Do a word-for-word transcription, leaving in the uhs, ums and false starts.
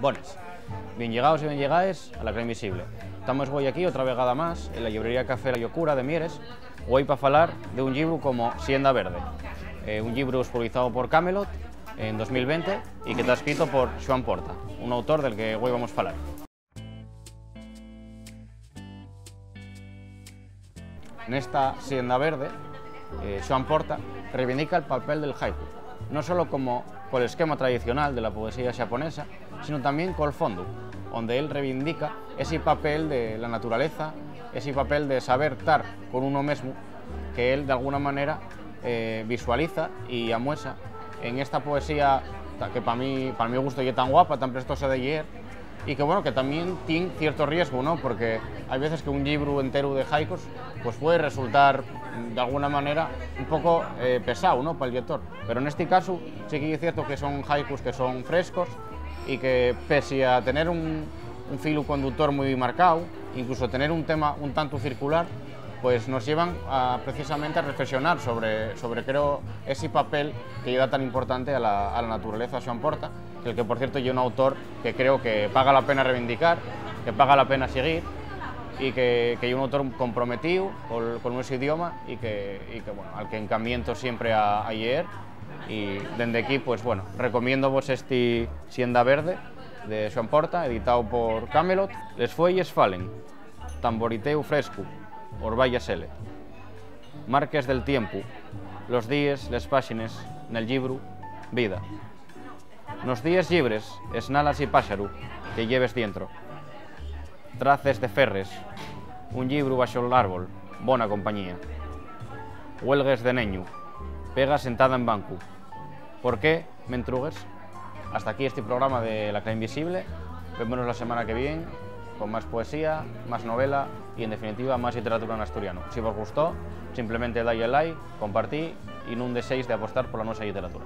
Bones. Bien llegaos y bien llegaes a La Cla Invisible. Tamos güei aquí otra vegada más en la llibrería Café La Llocura de Mieres, güei pa falar d'un llibru como Sienda Verde, eh, un llibru espolizao por Camelot en dos mil venti y que ta escrito por Xoan Porta, un autor del que güei vamos falar. Nesta Sienda Verde, eh, Xoan Porta reivindica'l papel del haiku, non solo como col esquema tradicional de la poesía xaponesa, sino tamién col fondu, onde él reivindica esi papel de la naturaleza, esi papel de saber tar con uno mesmu, que él, d'alguna manera, eh, visualiza y amuesa en esta poesía ta-, que pa mí, pal mio gusto, ye tan guapa, tan prestosa de lleer, y que, bueno, que tamién tien cierto riesgu, ¿no? Porque hai veces que un llibru enteru de haikus, pues, puede resultar, d'alguna manera, un poco, eh, pesao, ¿no?, pal llector. Pero nesti casu sí que ye cierto que son haikus que son frescos y que, pese a tener un, un filu conductor mui marcao, incluso tener un tema un tantu circular, pues nos llevan a, precisamente, a reflexionar sobre, sobre, creo, esi papel que lle da tan importante a la, a la naturaleza, Xoan Porta, el que, por cierto, ye un autor que creo que paga la pena reivindicar, que paga la pena siguir, y que, que ye un autor comprometíu col, col nuesu idioma y que, y que, bueno, al que encamiento siempre a, a lleer. Y dende aquí, pues, bueno, recomiéndovos esti Sienda Verde de Xoan Porta, editao por Camelot. Les fueyes falen, tamboriteu frescu, orbayas ele. Marques del tiempu, los díes, les páxines, nel llibru, vida. Nos díes llibres, esnalas y páxaru que lleves dientro. Traces de ferres, un llibru baxo l'árbol, bona compañía. Huelgues de neñu, pega sentada en bancu. ¿Por qué mentrugues? Hasta aquí esti programa de La Cla Invisible. Vémonos la semana que vien con más poesía, más novela y, en definitiva, más lliteratura n'asturianu. Si vos gustó, simplemente dai al like, compartí y nun dexéis d'apostar pola nuesa lliteratura.